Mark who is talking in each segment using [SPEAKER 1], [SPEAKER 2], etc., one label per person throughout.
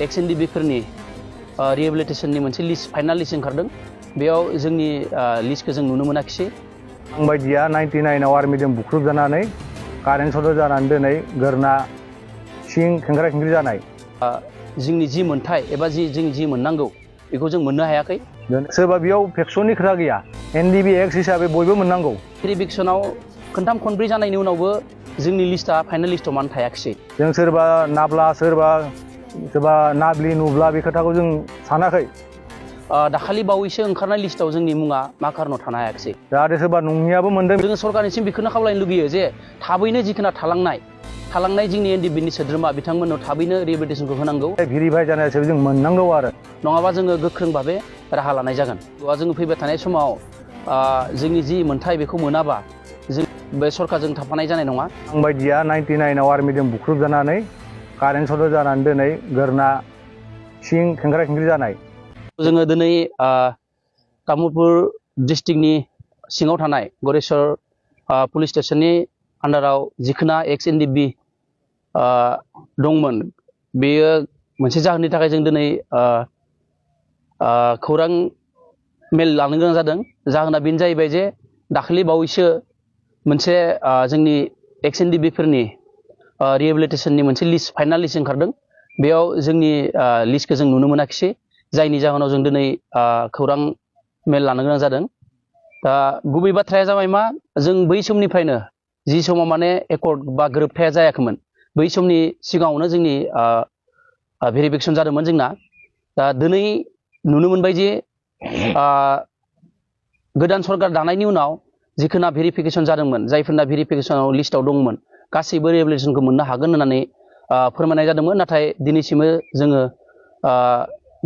[SPEAKER 1] एक्स एनडिबि फोरनि रिहेबिलिटेसननि मोनसे list final list ओंखारदों। बेयाव जोंनि लिस्टखौ जों नुनो मोनाखिसै।
[SPEAKER 2] आं बायदिया 99 आव आर्मिजों बुख्रुबजानानै कारेन्ट सर्ट जानानै दिनै गोरना सिं खेंख्रा खेंख्रि जानाय।
[SPEAKER 1] जोंनि जि मोनथाय एबा जों जि मोननांगौ बेखौ जों मोननो हायाखै।
[SPEAKER 2] सोरबा बेयाव भेक्सननि खोथा गैया, एनडिबि एक्स हिसाबै बयबो मोननांगौ।
[SPEAKER 1] भेरिफिकेसनाव खनथाम खनब्रै जानायनि उनावबो जोंनि लिस्टआ फाइनाल लिस्टआव मानो थायाखिसै।
[SPEAKER 2] जों सोरबा नाब्ला सोरबा नाब्लि नुब्ला बे खोथाखौ जों सानाखै।
[SPEAKER 1] दाखालि बावैसो ओंखारनाय लिस्टआव जोंनि मुङा मा खारनाव थानो हायाखिसै।
[SPEAKER 2] जाहाथे सोरबा नङियाबो मोनदों।
[SPEAKER 1] जोङो सरकारनिसिम बेखौनो खावलायनो लुगैयो जे थाबैनो जिखिना थालांनाय जोंनि एनडिबिनि सोद्रोमा बिथांमोननो थाबैनो रिहेबिलिटेसनखौ होनांगौ।
[SPEAKER 2] भेरिफाइ जानाय हिसाबै जों मोननांगौ आरो
[SPEAKER 1] नङाबा जोङो गोख्रों भाबै राहा लानाय जागोन। जोङो फैबाय थानाय समाव जोंनि जि मोनथाय बेखौ मोनाबा जों बे सरकारजों थाफानाय जानाय नङा।
[SPEAKER 2] आं बायदिया 99 आव आर्मिजों बुख्रुबजानानै कारेन्ट सर्ट जानानै दिनै गोरना सिं खेंख्रा खेंख्रि जानाय।
[SPEAKER 1] जोङो दिनै तामुलपुर डिस्ट्रिक्टनि सिङाव थानाय गरेस्वर पुलिस स्टेशननि आन्डाराव जिखिना एक्स एनडिबि दंमोन, बेयो मोनसे जाहोननि थाखाय जों दिनै खौरां मेल लानो गोनां जादों। जाहोना बेनो जाहैबाय जे दाखालि बावैसो मोनसे जोंनि एक्स एनडिबि फोरनि रिहेबिलिटेसननि मोनसे लिस्ट फाइनाल लिस्ट ओंखारदों। बेयाव जोंनि लिस्टखौ जों नुनो मोनाखिसै, जायनि जाहोनाव जों दिनै खौरां मेल लानो गोनां जादों। दा गुबै बाथ्राया जाबाय मा, जों बै समनिफ्रायनो जि समाव माने एकर्ड बा गोरोबथाया जायाखैमोन, बै समनि सिगाङावनो जोंनि भेरिफिकेसन जादोंमोन जोंना। दा दिनै नुनो मोनबाय जे गोदान सरकार दानायनि उनाव जिखिना भेरिफिकेसन जादोंमोन, जायफोरना भेरिफिकेसनाव लिस्टआव दंमोन, गासैबो रिहेबिलिटेसनखौ मोननो हागोन होननानै फोरमायनाय जादोंमोन। नाथाय दिनैसिमबो जोङो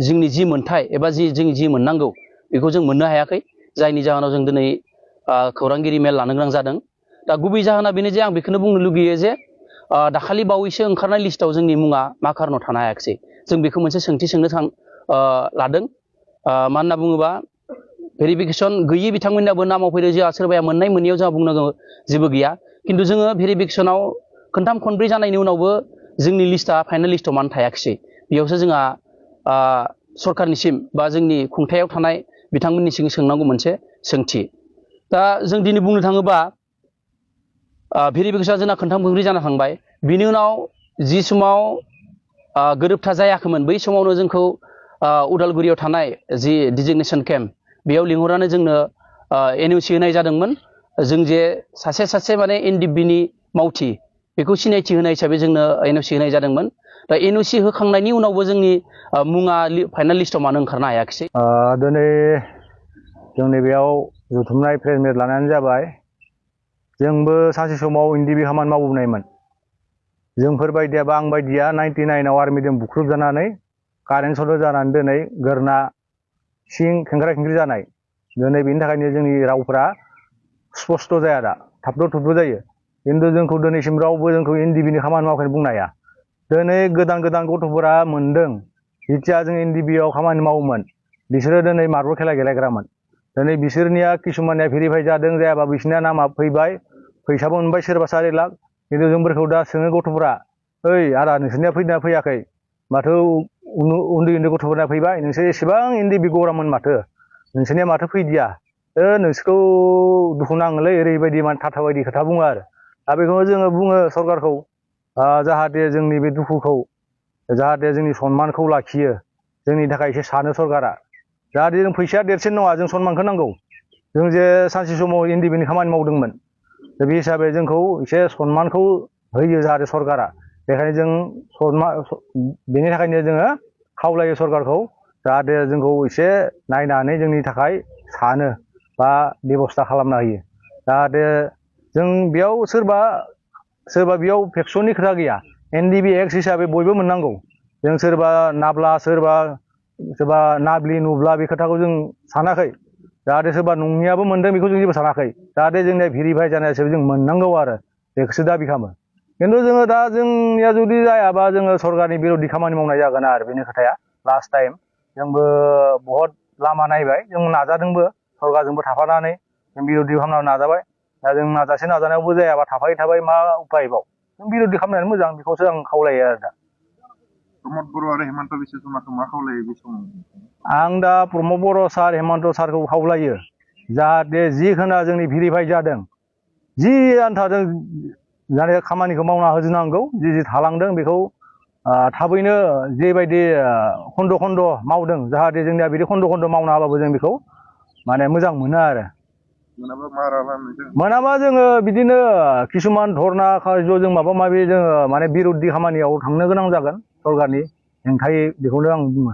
[SPEAKER 1] जोंनि जि मोनथाय एबा जों जि मोननांगौ बेखौ जों मोननो हायाखै, जायनि जाहोनाव जों दिनै खौरांगिरि मेल लानो गोनां जादों। दा गुबै जाहोना बेनो जे आं बेखौनो बुंनो लुगैयो जे दाखालि बावैसो ओंखारनाय लिस्टआव जोंनि मुङा मा खारनाव थानो हायाखिसै। जों बेखौ मोनसे सोंथि सोंनो लादों। मा होनना बुङोबा, भेरिफिकेसन गैयि बिथांमोननियाबो नामाव फैदों, जोंहा सोरबाया मोननाय मोनैयाव जोंहा बुंनांगौ जेबो गैया। खिन्थु जोङो भेरिफिकेसनाव खनथाम खनब्रै जानायनि उनावबो जोंनि लिस्टआ फाइनाल लिस्टआव मानो थायाखिसै। बेयावसो जोंहा सरकारनिसिम बा जोंनि खुंथायाव थानाय बिथांमोननिसिम सोंनांगौ मोनसे सोंथि। दा जों दिनै बुंनो थाङोबा भेरिफिकेसना जोंना खनथाम खनब्रै जाना थांबाय। बिनि उनाव जि समाव गोरोबथा जायाखैमोन, बै समावनो जोंखौ उदालगुरियाव थानाय जि डिजिगनेसन केम्प, बेयाव लिंहरनानै जोंनो एनअसि होनाय जादोंमोन। जों जे सासे माने एनडिबिनि मावथि, बेखौ सिनायथि होनाय हिसाबै जोंनो एनअसि होनाय जादोंमोन। दा एनअसि होखांनायनि उनावबो जोंनि मुङा फाइनाल लिस्टआव मानो ओंखारनो हायाखिसै।
[SPEAKER 2] दिनै जोंनि बेयाव जुथुमनाय प्रेस मिट लानायानो जाबाय, जोंबो सानसे समाव एनडिबि खामानि मावबोनायमोन। जोंफोर बायदिया बा आं बायदिया 99 आव आर्मिजों बुख्रुबजानानै कारेन्ट सर्ट जानानै दिनै गोरना सिं खेंख्रा खेंख्रि जानाय। दिनै बेनि थाखायनो जोंनि रावफ्रा स्पस्ट जाया, दा थाबद' थुबद' जायो। खिन्थु जोंखौ दिनैसिम रावबो जोंखौ एनडिबिनि खामानि मावाखैनो बुंनो हाया। दिनै गोदान गथ'फोरा मोनदों, जिथिया जों एनडिबिआव खामानि मावोमोन, बिसोरो दिनै मार्बल खेला गेलेग्रामोन। दिनै बिसोरनिया किसुमानिया भेरिफाइ जादों, जायाबा बिसोरनिया नामा फैबाय, फैसाबो मोनबाय सोरबा 4 लाख। खिन्थु जोंफोरखौ दा सोङो गथ'फोरा, ओइ आदा नोंसोरनिया फैदोंना फैयाखै, माथो उन्दै गथ'फोरना फैबाय, नोंसोर एसेबां एनडिबि गौरामोन माथो, नोंसोरनिया माथो फैदिया, नोंसोरखौ दुखु नाङोलै, ओरैबायदि माने थाथा बायदि खोथा बुङो आरो। दा बेखौनो जोङो बुङो सरकारखौ, जाहाथे जोंनि बे दुखुखौ, जाहाथे जोंनि सनमानखौ लाखियो, जोंनि थाखाय एसे सानो सरकारा। जाहाथे जों फैसाया देरसिन नङा, जों सनमानखौ नांगौ। जों जे सानसे समाव एनडिबिनि खामानि मावदोंमोन, दा बे हिसाबै जोंखौ एसे सनमानखौ होयो जाहाथे सरकारा। बेखायनो जों बेनि थाखायनो जोङो खावलायो सरकारखौ, जाहाथे जोंखौ एसे नायनानै जोंनि थाखाय सानो बा बेब'स्था खालामना होयो। जाहाथे जों बेयाव सोरबा बेयाव भेक्सननि खोथा गैया, एनडिबि एक्स हिसाबै बयबो मोननांगौ। जों सोरबा नाब्ला सोरबा नाब्लि नुब्ला बे खोथाखौ जों सानाखै। जाहाथे सोरबा नङियाबो मोनदों, बेखौ जों जेबो सानाखै। जाहाथे जोंनिया भेरिफाइ जानाय हिसाबै जों मोननांगौ आरो, बेखौसो दाबि खालामो। खिन्थु जोङो दा जोंनिया जुदि जायाबा जोङो सरकारनि बिर'धि खामानि मावनाय जागोन आरो, बेनि खोथाया। लास्ट टाइम जोंबो बहुद लामा नायबाय, जों नाजादोंबो, सरकारजोंबो थाफानानै जों बिर'धि खालामनो नाजाबाय। दा जों नाजानायावबो जायाबा थाबाय मा उपायबाव, जों बिर'धि खालामनायानो मोजां, बेखौसो आं खावलायो आरो दा।
[SPEAKER 3] प्रमद बर' आरो हेमन्त बिश्व शर्माखौ मा खावलायो बे समाव?
[SPEAKER 2] आं दा प्रमद बर' सार हेमन्त सारखौ खावलायो जाहाथे जिखिना जोंनि भेरिफाइ जादों जि आन्थाजों जाहाथे खामानिखौ मावना होजोबनांगौ जि थालांदों बेखौ थाबैनो जेबायदि खन्द' खन्द' मावदों जाहाथे जोंनिया बिदि खन्द' खन्द' मावना होबाबो जों बेखौ माने मोजां मोनो आरो
[SPEAKER 3] मोनाबा मा राहा लानो
[SPEAKER 2] मोनाबा जोङो बिदिनो किसुमान धरना कार्य जों माबा माबि जोङो माने बिर'धि खामानियाव थांनो गोनां जागोन सरकारनि हेंथायै बेखौनो आं बुङो।